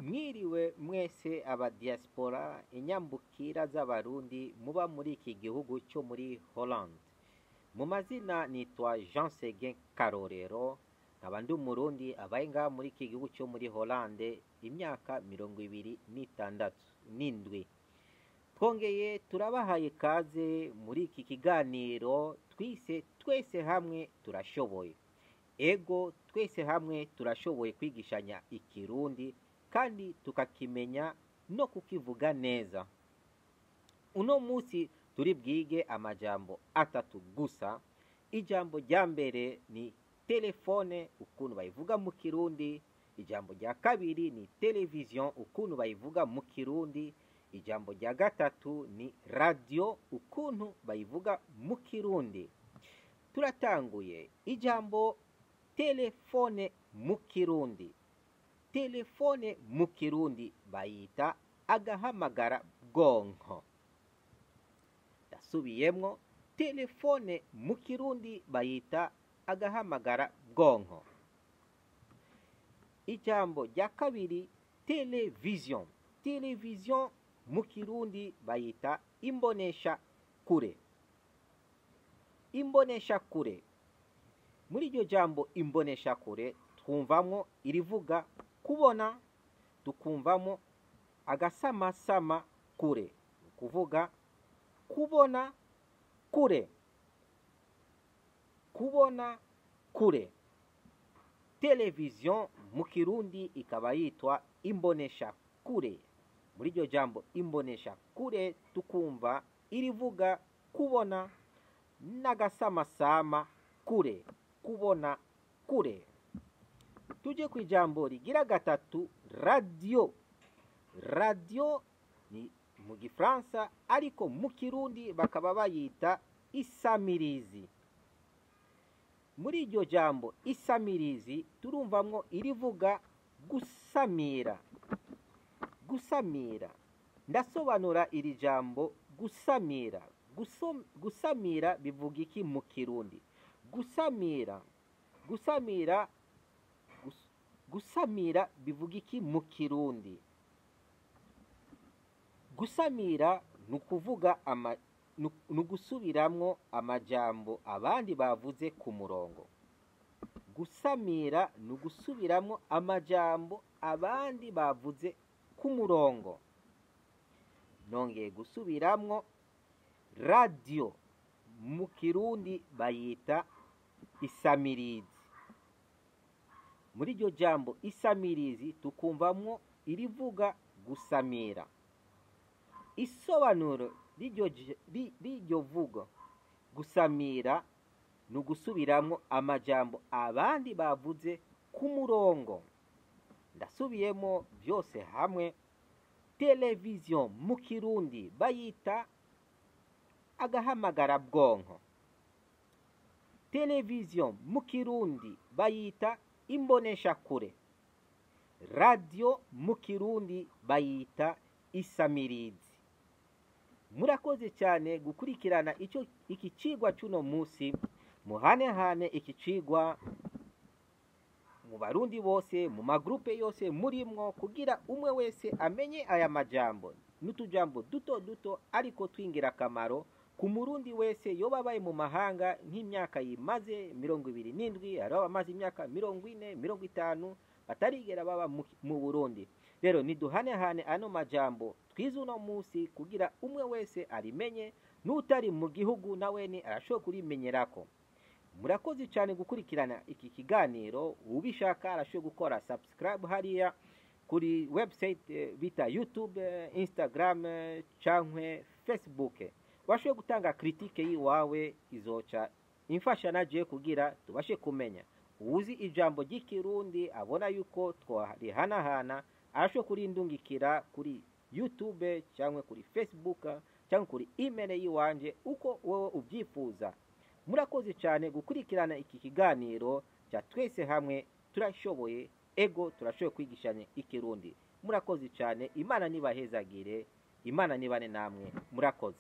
Mwiriwe mwese aba diaspora inyambukira z'abarundi muba muri iki gihugu cyo muri Holland. Mu mazina nitwa Jean Seguin Karorero, nkaba ndi umurundi abaye ngaha muri iki gihugu cyo muri Holland imyaka 27. Twongeye turabahaye ikaze muri iki kiganiro twise twese hamwe turashoboye. Ego, twese hamwe turashoboye kwigishanya ikirundi kandi tukakimenya no kukivuga neza. Uno munsi turi bwige amajambo atatu gusa. Ijambo rya mbere ni telefone ukuntu bayivuga mu kirundi, ijambo rya kabiri ni television ukuntu bayivuga mu kirundi, ijambo rya gatatu ni radio ukuntu bayivuga mu kirundi. Turatanguye. Ijambo telefone mu kirundi. Telefone mu kirundi bayita agahamagara bwonko. Ndasubiyemwo, telefone mu kirundi bayita agahamagara bwonko. Ijambo rya kabiri television. Television mu kirundi bayita imbonesha kure. Imbonesha kure. Muri iryo jambo imbonesha kure twumvamwo irivuga kubona, tukumvamo agasamasama kure, ni ukuvuga kubona kure, kubona kure. Television mu kirundi ikaba yitwa imbonesha kure. Muri iryo jambo imbonesha kure tukumva irivuga kubona n'agasamasama kure, kubona kure. Tuje ku ijambo rigira gatatu radio. Radio ni mu gifaransa ariko mu kirundi bakaba bayita isamirizi. Muri iryo jambo isamirizi turumvamwo irivuga gusamira. Gusamira. Ndasobanura iri jambo gusamira. Gusamira bivuga iki mu kirundi? Gusamira. Gusamira. Gusamira bivuga iki mu kirundi? Gusamira ni ukuvuga ni ugusubiramwo amajambo abandi bavuze ku murongo. Gusamira ni ugusubiramwo amajambo abandi bavuze ku murongo. Nongeye gusubiramwo, radio mu kirundi bayita isamirizi. Muri iryo jambo isamirizi tukumvamwo irivuga gusamira. Isobanuro ry'iryo vugo gusamira ni ugusubiramwo amajambo abandi bavuze ku murongo. Ndasubiyemo byose hamwe, television mu kirundi bayita agahamagara bwonko. Television mu kirundi bayita imbonesha kure. Radio mu kirundi bayita isamirizi. Murakoze cyane gukurikirana icyo iki cigwa cy'uno munsi. Muhanehane iki cigwa mu barundi bose, mu magrupe yose murimwo, kugira umwe wese amenye aya majambo n'utujambo duto duto ariko tw'ingirakamaro ku murundi wese yoba abaye mu mahanga nk'imyaka yimaze 27, hari abamaze imyaka 40, 50 batarigera baba mu Burundi. Rero niduhanehane ano majambo twize uno munsi kugira umwe wese arimenye, n'utari mu gihugu nawe ni arashobora kurimenyerako. Murakoze cyane gukurikirana iki kiganiro. Ubishaka arashobora gukora subscribe hariya kuri website bita YouTube, Instagram canke Facebook. Washoboye gutanga critique yiwawe, izoca imfasha naje kugira tubashe kumenya. Uzi ijambo ry'ikirundi abona yuko twarihanahana arashobora kurindungikira kuri YouTube cyangwa kuri Facebook cyangwa kuri email yiwanje uko wowe ubyifuza. Murakoze cyane gukurikirana iki kiganiro cya twese hamwe turashoboye. Ego, turashoboye kwigishanya ikirundi. Murakoze cyane. Imana nibahezagire, Imana nibane namwe. Murakoze.